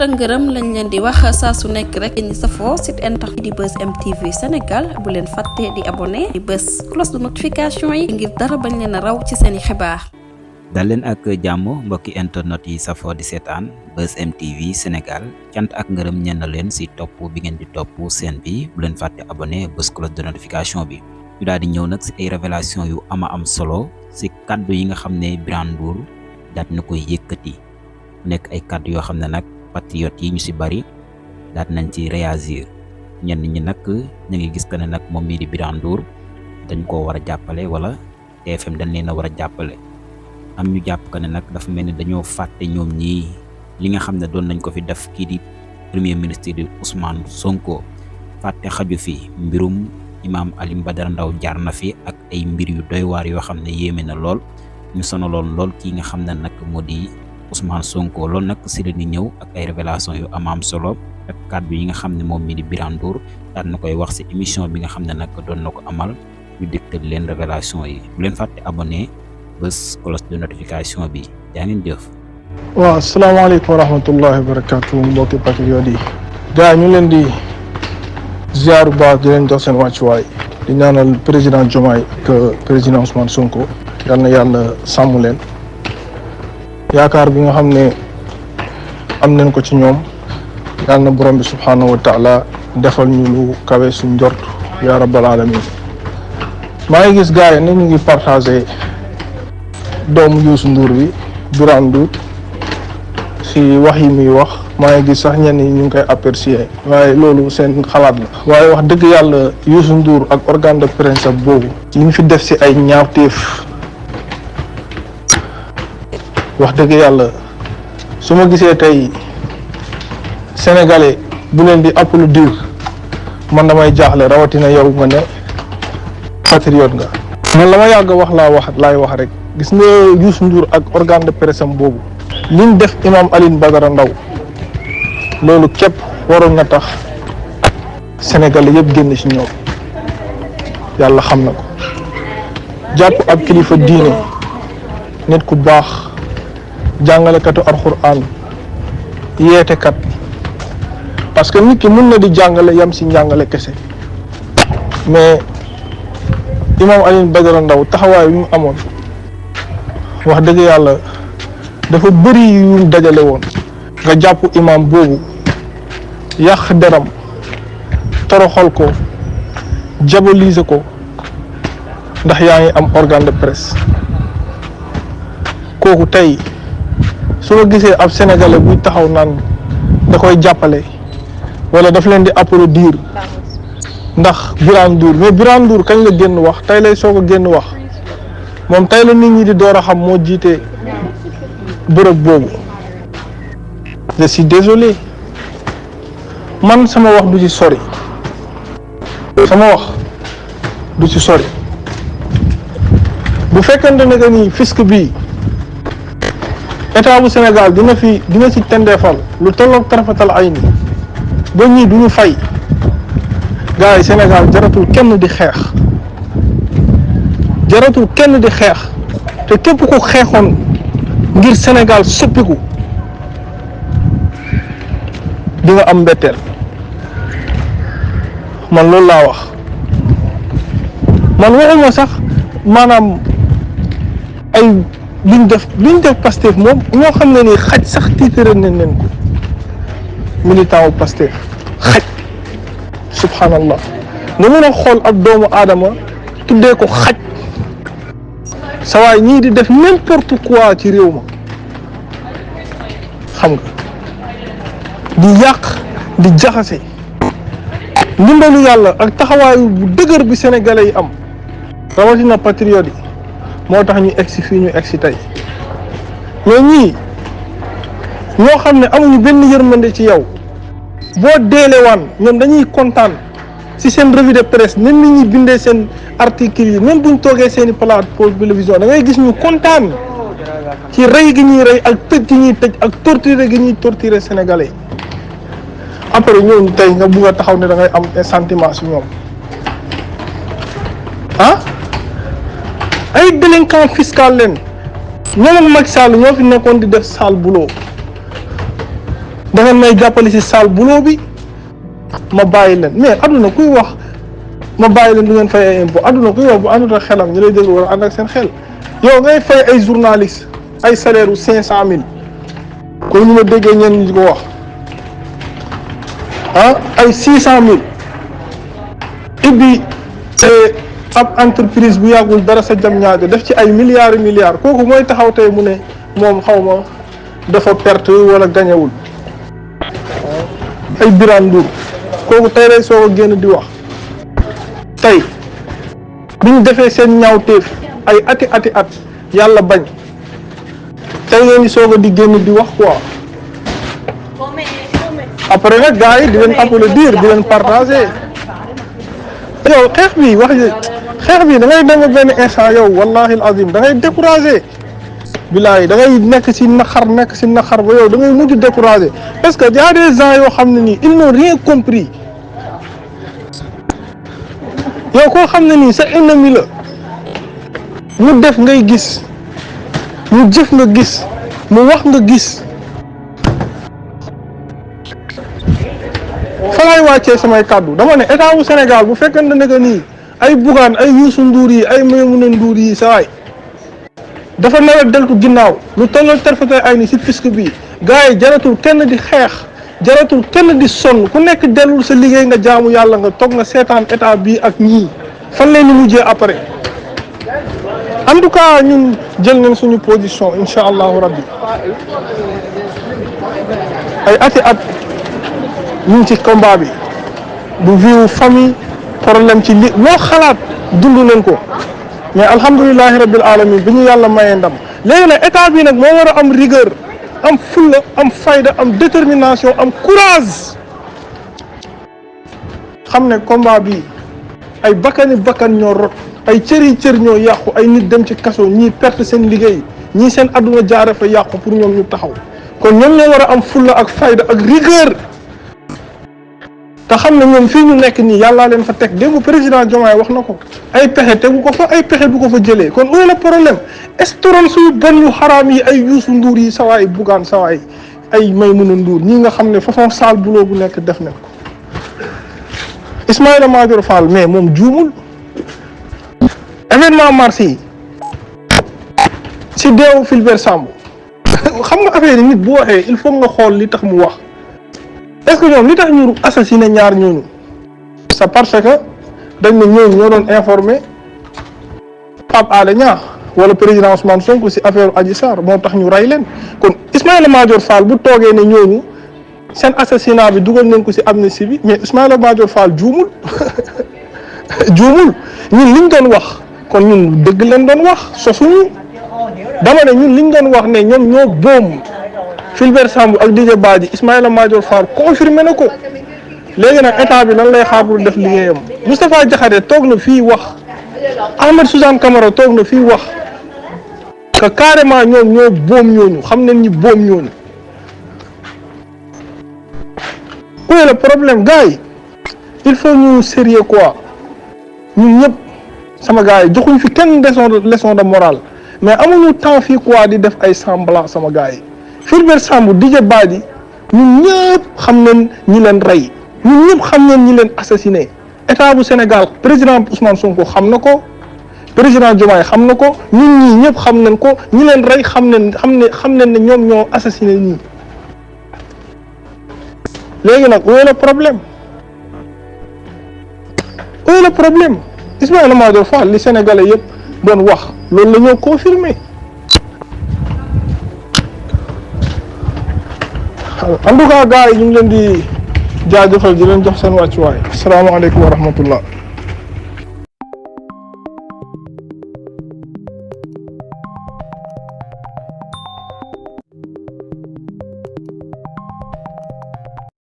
ngërëm lañ leen di wax saa su nekk rek ñi safoo site internet di Buzz M TV Sénégal bu leen fàtte di abonné di bës cloche de notification yi ngir dara bañ leen a raw ci seeni xibaar. dal leen ak jàmm mbokki internet yi safoo di seetaan Buzz M TV Sénégal cant ak ngërëm ñenn leen si topp bi ngeen di topp seen bi bu leen fàtte abonné bës cloche de notification bi. ñu daal di ñëw nag si ay révélation yu am solo si kaddu yi nga xam ne Birane Ndour daal na koy yëkkati nekk ay kaddu yoo xam ne nag patriote yi ñu ci bari daat nañ ci réagir ñenn ñi nag ñu ngi gis que ne nag moom mii di Birane Ndour dañ koo war a jàppale wala TFM dañ leen a war a jàppale am ñu jàpp que ne nag dafa mel ni dañoo fàtte ñoom ñii li nga xam ne doon nañ ko fi def kii di premier ministre di Ousmane Sonko fàtte xaju fi mbirum Imam Alioune Badara Ndao jaar na fi ak ay mbir yu doy waar yoo xam ne yéeme na lool ñu sonaloon lool kii nga xam ne nag moo di Ousmane Sonko loolu nag si la ni ñëw ak ay révélation yu am solo ak kàddu yi nga xam ne moom mi di Birane Ndour daan na koy wax si émission bi nga xam ne nag doon na ko amal ñu dégtal leen révélation yi bu leen fàtte abonné bés cloche de notification bi yaa ngeen jëf. waaw asalaamaaleykum wa rahmatullahi wa barakatu mbokki patriote yi gars ñu leen di ziar bu baax di leen jox seen wàccuwaay di ñaanal président Diomaye ak président Ousmane Sonko yal na yàlla sàmm leen yaakaar bi nga xam ne am nañ ko ci ñoom yal na borom bi subhanahu wa taala defal ñu lu kawe suñ njort ya rabbal alamin maa ngi gis gars yi ne ñu ngi partagé doomu Youssou Ndour bi Birane Ndour si wax yi muy wax maa ngi gis sax ñenn ñi ñu ngi koy apprécier waaye loolu seen xalaat la waaye wax dëgg yàlla Youssou Ndour ak organe de presse boobu li ñu fi def si ay ñaawteef wax dëgg yàlla su ma gisee tey sénégalais bu leen di applaudir man damay jaaxle rawatina yow nga ne patriote nga. man la ma yàgg wax laay wax rek gis nga Youssou Ndour ak organe de presse am boobu liñ def Imam Alioune Badara Ndao loolu képp waroon na tax sénégalais yëpp génn ci ñoom yàlla xam na ko jàpp ab kilifa diine nit ku baax. jàngalekatu alxuraan yeetekat parce que nit ki mun na di jàngale yam si njàngale kese mais Imam Alioune Badara Ndao taxawaay bi mu amoon wax dëgg yàlla dafa bëri yu dajale woon nga jàpp imam boobu yàq deram toroxal ko diaboliser ko ndax yaa ngi am organe de presse kooku tey su ma gisee ab sénégalais buy taxaw naan da koy jàppale wala daf leen di applaudir ndax Birane Ndour mais Birane Ndour kañ la génn wax tey lay soog a génn wax moom tey la nit ñi di door a xam moo jiite bërëb boobu. je suis désolé man sama wax du ci sori bu fekkente ne que ni fisc bi état bu Sénégal dina ci tendeefal lu tolloog tarafatal ay ni ba ñii du ñu fay gars yi Sénégal jaratul kenn di xeex te képp ko xeexoon ngir Sénégal soppiku di nga am mbetteel man loolu laa wax man waxuma sax maanaam ay liñ def Pastef moom ñoo xam ne ni xaj sax tiitare nañ leen ko militant wu Pastef xaj subhanallah nga mën a xool ab doomu aadama tuddee ko xaj sa waay ñii di def n'importe quoi ci réew ma xam nga di yàq di jaxase ndimbalu yàlla ak taxawaayu bu dëgër bi sénégalais yi am rawatina patriote yi moo tax ñu egsi fii ñu egsi tey mais ñii ñoo xam ne amuñu benn yërmande ci yow boo deelewaan ñoom dañuy kontaan ci seen revue de presse même nit ñi bindee seen article yi même buñ toogee seen i plateau télévision da ngay gis ñu kontaan ci rey gi ñuy rey ak tëj gi ñuy tëj ak torturer gi ñuy torturer sénégalais après ñooñu tey nga bugg a taxaw ne da ngay am un sentiment ci ñoom ah ay délinquant fiscal leen ñoom ak Macky Sall ñoo fi nekkoon di def sale boulot da ngeen may jàppale si sale boulot bi ma bàyyi leen. mais adduna kuy wax ma bàyyi leen du ngeen fay ay impôt adduna kuy wax bu àndut ak xelam ñu lay déglu war a ànd ak seen xel. yow ngay fay ay journaliste ay salaire u 500000 kon ñu ma déggee ñenn ñi di ko wax ay 600000 ibbi ab entreprise bu yàggul dara sa jam ñaajo def ci ay milliards kooku mooy taxaw tey mu ne moom xaw ma dafa perte wala gañewul ay Birane Ndour kooku tey lay soog a génn di wax tey biñ defee seen ñaawteef ay ati at yàlla bañ tey ngeen di soog a di génn di wax quoi après nag gars yi di leen applaudir di leen partager yow xeex bi da ngay dem benn instant yow wallahi al azim da ngay découragé bilaay da ngay nekk si naqar ba yow da ngay mujj découragé parce que y a des gens yoo xam ne nii ils n'ont rien compris yow koo xam ne nii sa ennemi la mu def ngay gis mu jëf nga gis mu wax nga gis fa laay wàccee samay kàddu dama ne état wu Sénégal bu fekkente ne que nii ay Bougane ay Youssou Ndour yi ay Maïmouna Ndour yi sa waay dafa nawet deltu ginnaaw lu tollal terfatay ay ni si fisc bi gars yi jaratul kenn di xeex jaratul kenn di sonn ku nekk dellul sa liggéey nga jaamu yàlla nga toog nga seetaan état bii ak ñii fan leen ni mujjee après en tout cas ñun jël nañ suñu position incha allahu rabbi ay ati at ñu ngi ci combat bi du viwu famille problème ci li loo xalaat dund nañ ko mais alhamdulilahi rabbil alamin bi ñu yàlla mayee ndam léegi nag état bi nag moo war a am rigueur am fulla am fayda am détermination am courage xam ne combat bi ay bakkan ñoo rot ay cër ñoo yàqu ay nit dem ci kaso ñii perte seen liggéey ñii seen adduna jaare fa yàqu pour ñoom ñu taxaw kon ñoom ñoo war a am fulla ak fayda ak rigueur te xam ne ñoom fii ñu nekk nii yàllaa leen fa teg démb président Diomaye wax na ko ay pexe tegu ko fa ay pexe du ko fa jëlee kon où est le problème restaurant suñu bon yu xaraam yi ay Youssou Ndour yi sawaay Bougane sawaay ay Maïmouna Ndour ñii nga xam ne façon sale boulot bu nekk def nañ ko Ismaïla Madior Fall mais moom juumul événement mars yi si deewu Fulbert Sambou xam nga affaire yi nit bu waxee il faut nga xool li tax mu wax est-ce que ñoom li tax ñu assassiné ñaar ñooñu c'est parce que dañ ne ñooñu ñoo doon informé Pape Alé Niang wala président Ousmane Sonko si affaire Adji Sarr moo tax ñu rey leen kon Ismaïla Madior Fall bu toogee ne ñooñu seen assassinat bi dugal nañ ko si amnistie bi mais Ismaïla Madior Fall juumul juumul ñun liñ doon wax kon ñun dëgg leen doon wax sosuñu dama ne ñun liñ doon wax ne ñoom ñoo boom Fulbert Sambou ak Didier Badji Ismaïla Madior Fall confirmé na ko léegi nag état bi lan lay xaar pour def liggéeyam Moustapha Diakhaté toog na fii wax Ahmed Suzanne Camara toog na fii wax que carrément ñoom ñoo boom ñooñu xam nañ ñi boom ñooñu où est le problème gars yi il faut ñu sérieux quoi ñun ñëpp sama gars yi joxuñ fi kenn leçon de morale mais amuñu temps fii quoi di def ay semblant sama gars yi Fulbert Sambou Didier Badji ñun ñëpp xam nañ ñi leen rey ñun ñëpp xam nañ ñi leen assassiné état bu Sénégal président Ousmane Sonko xam na ko président Diomaye xam na ko ñun ñii ñëpp xam nañ ko ñi leen rey xam nañ ne ñoom ñoo assassiné ñii léegi nag où est le problème où est le problème Ismaïla Madior Fall li Sénégalais yëpp doon wax loolu la ñoo confirmé en tout cas gars yi ñu ngi leen di jaajëfal di leen jox seen wàccuwaay asalaamaaleykum wa rahmatullah